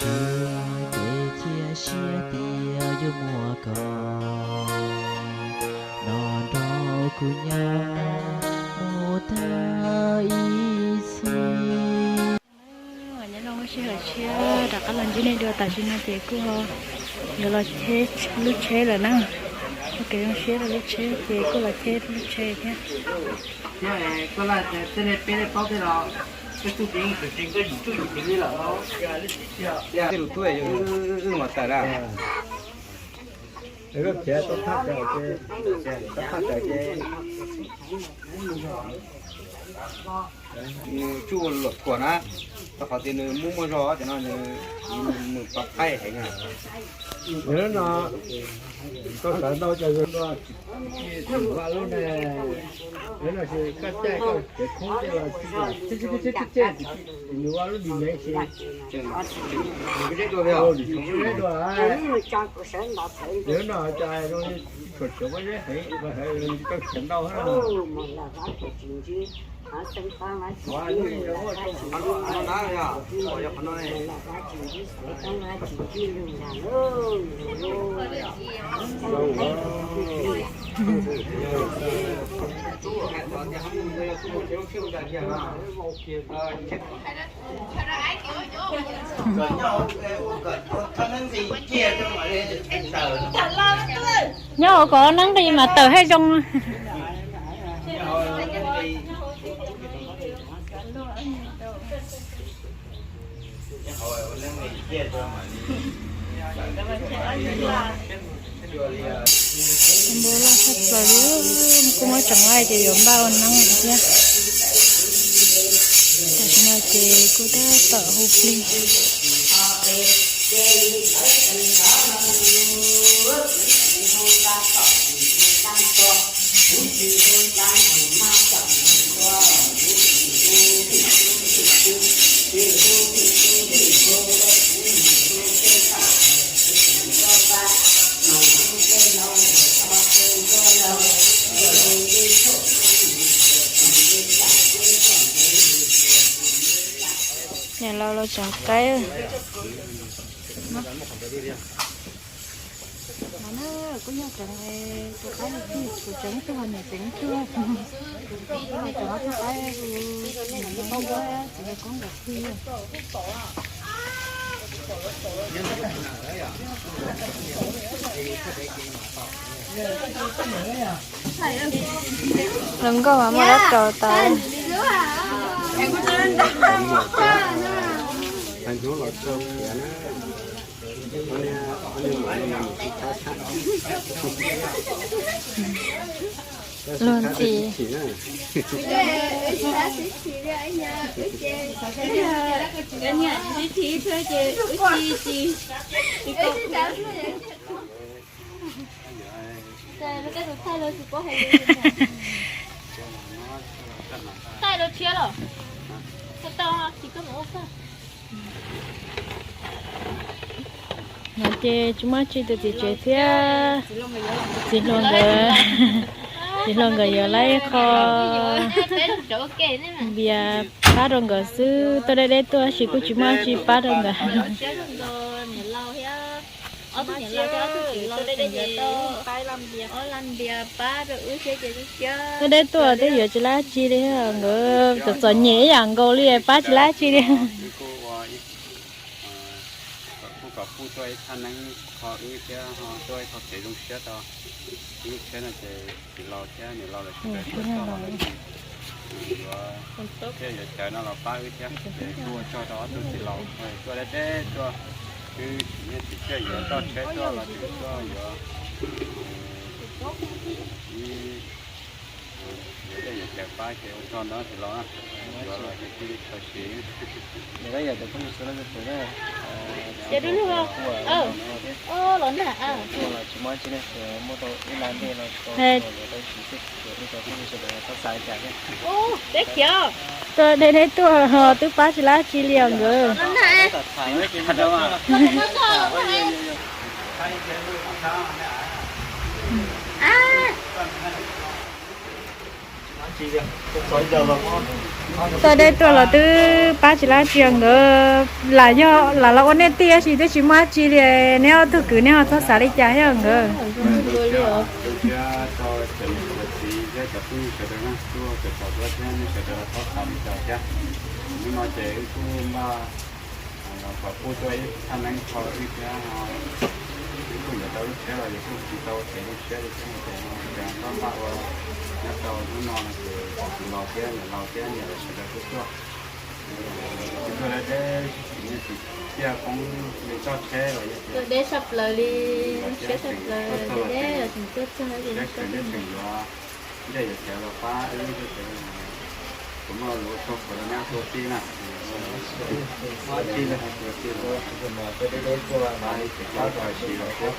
Ces cia siab tias yuav muaj koj nrog kuv nyob mus tag ib txhis. Nyob zoo, sij hawm tshiab rov qab los ntsib nej dua. Tam sim no ces kuj yuav los cheb lub tsheb lawm na. Ua kev zoo siab rau lub tsheb ces kuj los cheb lub tsheb thiab. Tej lus tub wb mam tawm na. Koj khiav tau thaj tawm ces, tau thaj tawm ces nws tsuj luam thuam na, rau qhov tias nws muaj muaj zog ces no nws, nws pov qaib heev na. Nws no, koj sawv ntau cov zoo dua, tsis ua lub ne, no ces koj caij koj cev khoob tej los tsis, nws ua lub dim nev ces, nws tsis tshua dua, nws no cov zoo tsis tshua tshua pob zeb heev, koj khiav ntau. Nyob hauv kom neeb nqis mas tawm thiaj zoo. Npau loj tshaj plaws li, kuj muab tseem laij ces yuav npaj ua neeb thiab. Tam sim no ces kuj tab tom hu plig. Niam laus los tseem qaib. Kuv yog tseem, kuv tseem ib tug, niam tseem ib tug, tseem ib tug qaib, niam no ua txiv yawg koob nkaus twg. Hluas nkauj mas muaj dab rau tas. Luag ntxhi. Thaij lub tshiab los? Thaij tau tsis koj mus ua koj. No ces tsis muaj tsi, tus txiv tsev thiab txiv hluas nkawd, txiv hluas nkawd yuav lawv ib qho npias pab rau nkawd xwb, tuaj deb deb tuaj tab sis kuj tsis muaj tsi pab rau nkawd. Tuaj deb tuaj twb yuav tsis lab tsi li, nkawd txom txom nyem ib yam nkaus li pab tsis lab tsi li. Kuj kom kuj tuaj ib thaj neeb qho wb thiab ho tuaj ib qho kev zoo siab rau wb thiab no ces txiv laus thiab niam laus lawv sawv daws tuaj txog no lawm ces yuav thiaj yuav cawv no los pab wb thiab ces kuj ua tsaug rau ob tug txiv laus tuaj deb deb tuaj, wb tsis nyiaj tsis txiaj yuav toj tsheb tuaj los tseem tuaj yuav, wb yuav tej yuav cawv pab ces ua tsaug ntau txiv laus na, yuav los ces kuj tau siv. Tsis muaj tsi ne, muaj tau ib lab ntej no tsis tau, tau siv xwb, tau xav li cas thiab. Tuaj deb deb tuaj ho twb pab tsis lab tsi li os nkawd. Txog deb tuaj los twb pab tsis lab tsi nkawd, lam yog lam los ua nej tij tab sis twb tsis muaj dab tsi li. Neb ob tug kwv neb ho txhob xav li cas thiab nkawd. Hnub no ces wb kuj npaj los kom kuj tuaj ib thaj neeb kho wb thiab, wb kuj yuav tau lub tsheb los yus kuj tsis tau kev lub tsheb li thiab no ces no ces npaj npaj ua nyob rau hnub no no ces tus laus thiab niam laus thiab niam lawv sawv daws kuj tuaj. Kuj tuaj deb deb, sim neej sim ciaj poob li txoj tsheb los yog tias deb sab plaws li, tsheb sab plaws, deb deb los tseem tuaj txog li tsheb tseem yuav ntiaj yuav tsav los pab wb thiab ces kuv muaj lus ua tsaug rau neb ua tij na. Ua tij, ua tij los pab ib txhia kawm siv los thiab.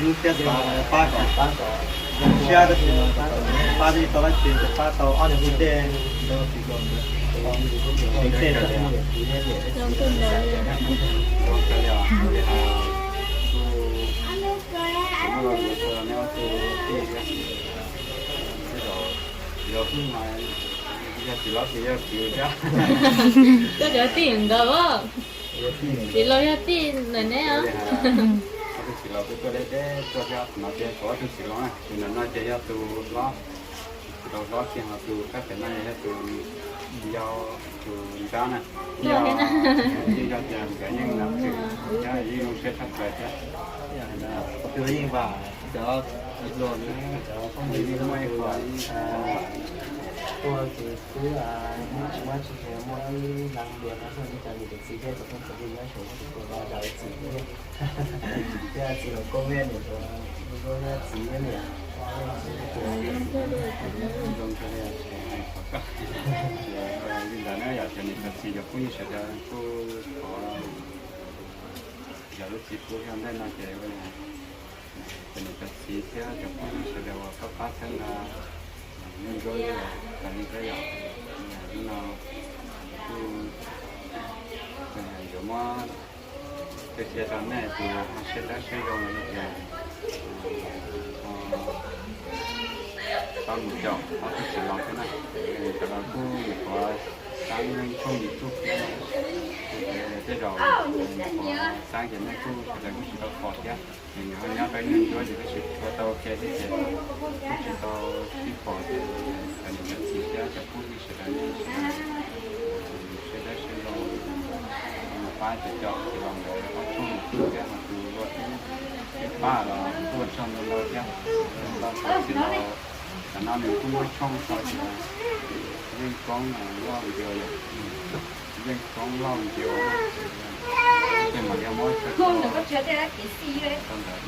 Lub thiab xav pab kom zoo siab tab sis pab tau dab tsi ces pab tau ob niag hu tej. Yog txiv laus ces yog kwv thiab. Tuaj cov tij nkawd, txiv laus yog tij ntawm neb os. Ob tug txiv laus kuj tuaj deb deb tuaj thiab, no ces kuv ob tug txiv laus na, tus ntawm no ces yog tus hlob, tus hlob kiag, ho tus kab pem no yog tus yau, tus nrab na. Yeej yog tias nkawd yeej nam txwm thiab yeej zoo siab tshaj plaws thiab. Kuv twb yeej vam cov hluas, cov phooj ywg muaj ib qho tuaj ces twb tsis muaj tsis hais, muaj ib leeg npias qhov xwb, cov niam cov txiv thiab cov phooj cov ywg nyob saum no tus tuaj los zam txim thiab. Thiab txiv laus Koob thiab niam, txiv thiab niam, zoo rau li hais kom koj. Li ntawd na yom, cov niam cov txiv cov phooj ywg sawv daws kuj thov zam lub txim pub thiab, ntej no ces cov niam cov txiv thiab cov phooj ywg sawv daws uas pab pab thiab nqa Nuj Ncuab los tas li thiab yom. Hnub no kuj yuav muab qhia rau nej tus ho siab dawb siab zoo li tias tau mus caum ob tug txiv laus thiab na. Cov laus kuj nyuam qhuav xaab ib leeg tshooj YouTube thiab no, ces tej zaum nyuam qhuav xaab ces nej kuj sawv daws kuj tsis tau pom thiab. Nws ho nyob rau ib nyuag ncuab ces tab sis tshua tau ua ke thiab ces kuj tsis tau sib pom thiab. Cov niam cov txiv thiab cov phooj ywg sawv daws nej sawv daws siab dawb siab zoo mus pab cov cov txiv laus ntawd ob tshooj YouTube thiab, ho tus luag twb pab los kuj ua tsaug ntau ntau thiab. Ntau tus txiv laus tam no nws kuj muab tshooj tso tias Yeej Koob Lauj Ncuav yom, Yeej Koob Lauj Ncuav na. Ces mam li muab tso rau ntawd,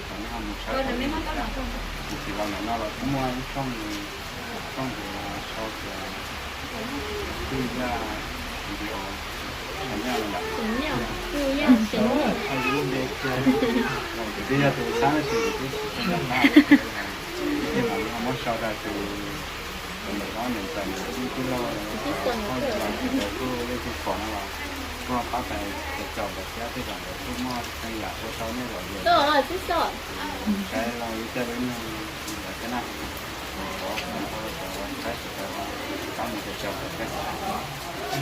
kom nej ho mus saib tau. Tus txiv laus ntawm no los kuj muaj ib tshooj, tshooj ntawd sau tias Tub Yaj Ncuav, Tub Yaj Ncuav, ces twb yog tus xab tab sis kuv twb tsis tau nco qab. Ces mam li ho muab sau rau tus ntawm no, niam ntxawm niam tub tij laug, phooj ywg los sawv daws kuj yeej tsis pom no los kuj ho pab pais caum caum lawv thiab, tej zaum lawv kuj muaj qee yam ua rau nej lom zem, saib los li tej lub neej ntawd thiab na. Thov ua tsaug rau cov saib sawv daws, pab mus caum caum lawv thiab.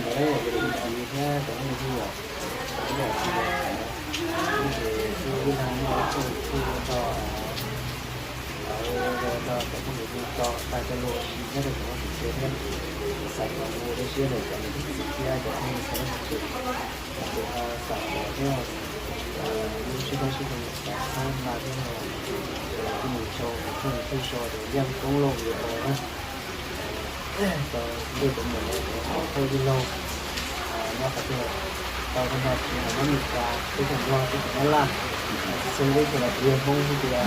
Ntawd yog tus ntawd thiab cov phooj ywg, ib yam li ntawd, ces kuj ib leeg muaj ib txoj lus kuj ua rau lawv, ua rau cov phooj ywg kuj tso tag cov lus ua si nyob rau cov phooj ywg thiab. Xav kom mus rau siab ntawm cov niam cov txiv thiab cov phooj ywg sawv daws, ces ho xav kom thiab, lub sij hawm sib hlub xav txhawb nqa thiab no, ces kuj mus sau tus phooj ywg sau tias Yeej Koob Lauj Ncuav na. Tau ntej cov niam cov txiv phooj ywg laug nyob qhov twg, tau tag nrho tsis hais Hmoob Meskas, teb chaws Nplog, teb chaws Nyab Laj, txhua leej txhua tus los kuj yog Hmoob thiab tias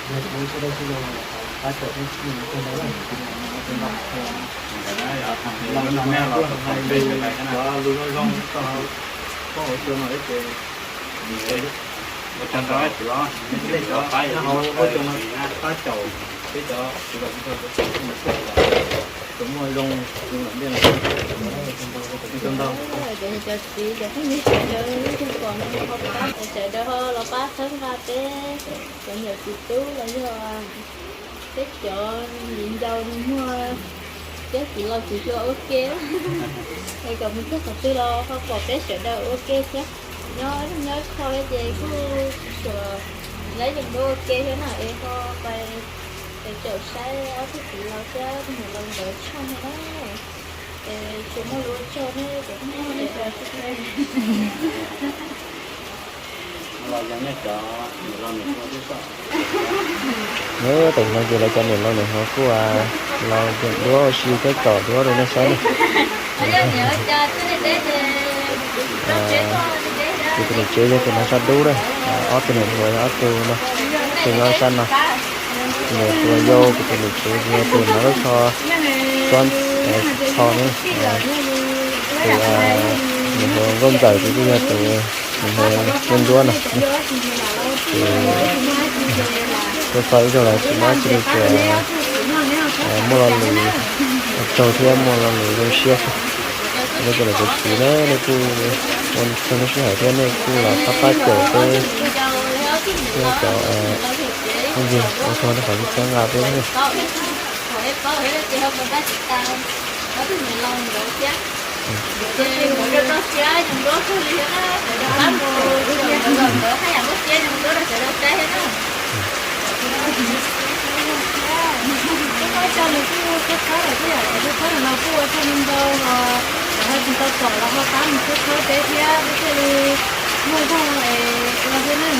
yog tus Hmoob siab dawb siab zoo, pab txhawb thiab txhawb ntau na. Los no nej los hais cov lus zoo zoo rau pab ua tsaug no ces ua tsaug rau txiv laus, nej cov pab ua tsaug no pab caum peb cov txiv laus, ua tsaug rau cov phooj ywg sawv daws. Cov muaj zoo, zoo lam ntej no. Cov txiv cov phooj ywg sawv daws, sawv daws ho los pab txhawb nqa peb cov niam txiv tub los yog peb cov viv ncaus muaj peb txiv laus txiv hluas ua ke, es kom mus txog qhov twg los ho pom peb sawv daws ua ke thiab. Nyob nyob kho ces kuj tsuas laib zoo dua ua ke thiab na, es ho pais es caum saib ob tug txiv laus thiab tus niam laus nkawd tshaj no na. Es tsuas muaj lus ua tsaug nej cov phooj ywg sawv daws. Nyob teem no ces lawv cov niam laus niam hluas kuj los yeem duab ua si thiab caum duab rau nej saib na. Kuv tus niam tsev yog tus hnav sab dub na, ob tug niam hluas yog ob tug no, tus nyob sab no. Tus niam hluas yau kuv tus niam tsev yog tus hnav lub tsho txob, tsho ne. Tus niam hluas nkauj ntxawm kuv kuj yog tus niam hluas ntsuab ntsuab no. Ces tuaj txog ib zaug los tsis muaj dab tsi li, tsuas muaj lo lus ua tsaug thiab muaj lo lus zoo siab xwb. Nej cov niam cov txiv na, nej kuj ua tsaug nej sij hawm thiab nej kuj los pab pab caum peb, peb cov phooj ywg, ua tsaug nej qhov txhawb nqa peb. Peb qab tso nws kuj txhawb txhawb lawm thiab yom, cov txhawb txhawb no kuj ua tsaug ntau ntau os, cov ho tsis tau pom los ho pab mus txhawb txhawb peb thiab, peb thiaj li muaj zog es ua thiab na.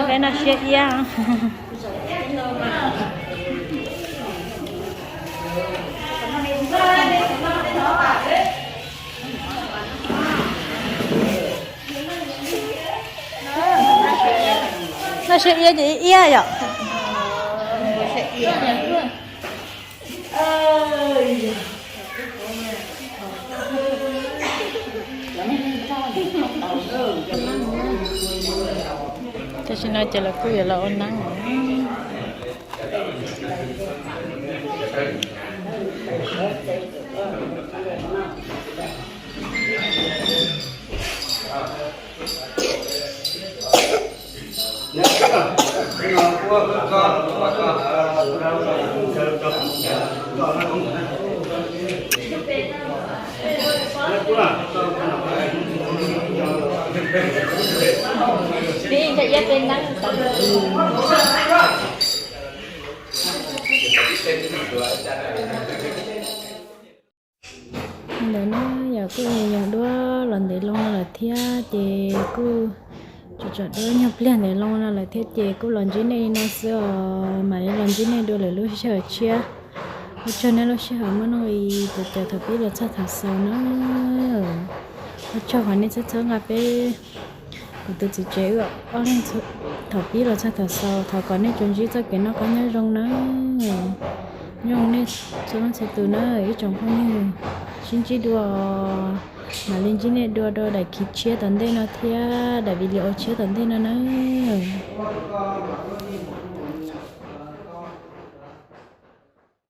Peb noj siab iab. Noj siab iab ces iab yom. Tam sim no ces lawv kuj yuav los ua neeb. Ntawd na, yog kuj yog duab los ntev loo no lawm thiab ces kuj tsom tsom duab nyuag pliag ntev loo no lawm thiab ces kuj los ntsib nej li no xwb os, mam li los ntsib nej dua lwm lub sij hawm tshiab. Ua tsaug nej lub sij hawm muaj nuj nqis cav cav thaum pib los txog thaum xaus na. Ua tsaug qhov nej txhawb txhawb nqa peb kuv tus txiv tsev wb ob leeg thaum pib los txog thaum xaus, thov kom nej tsuas ntsib txoj kev noj qab nyob zoo na. Nyob zoo nej txhua leej txhua tus na, ib tsoom phooj ywg, sib ntsib dua. Mam li ntsib nej dua rau daim khiv tshiab tom ntej no thiab daim video tshiab tom ntej no na.